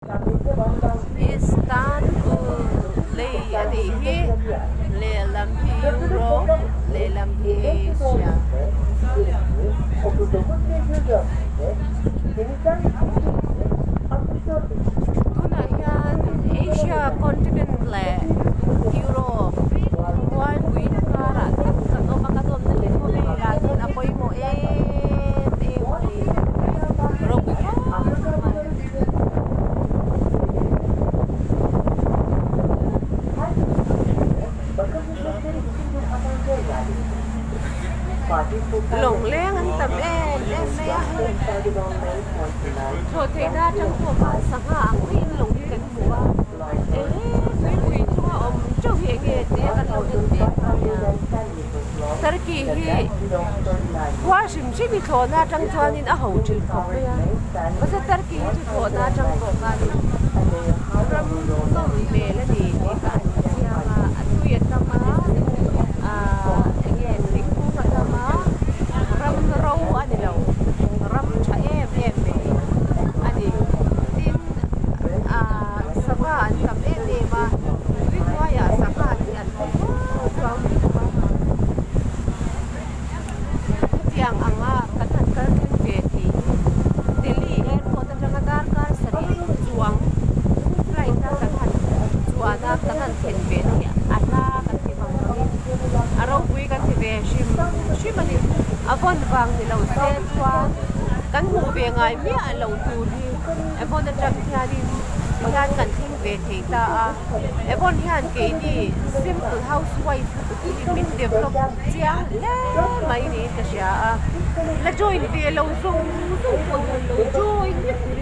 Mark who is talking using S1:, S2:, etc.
S1: Istanbul lei a nih hi lehlam hi Europe lehlam hi Asia. Tunah hian Asia continent leh Europe mualpui karah tak kan awm a kan awmna hi khawvelah chuan a pawimawh em em a ni ropui khawp mai. Lawng leng an tam em em mai a hei thlawh theihna atang pawh khan sangha ang maiin lawng hi kan hmu a ehe tuipui chunga awm teuh hi enge tia kan lo en ve kha nia Turkey hi khua hrim hrim hi thlawhna atang chuanin a ho thin khawp mai a mahse Turkey hi chu thlawhna atang pawh khanin ram nawm hmel a ni tih kha an chiang a a tui a tam a ahh enge thingkung a tam a ram ro a ni lo ram tha em em mai a ni tin ahh sava an tam em em a tui hnuaiah sangha hi an awm fo chuang mai bawk a hetiang anga kan han kal thleng ve tih hi Delhi airport atanga darkar sarih chuang flight a kan han chuan a kan han thlen ve na hi a hla kan ti vang vangin a ropui kan ti ve hrim hrim a ni a vawn vang ni lo se chuan kan hmuh ve ngai miah loh tur hi a vawn atang hianin tihian kan thleng ve thei ta a. Ebon hian keini simple housewife lutuk hi min develop chiang hle mai niin ka hria a, la join ve lo zawng zawng pawh hian lo join vek turin.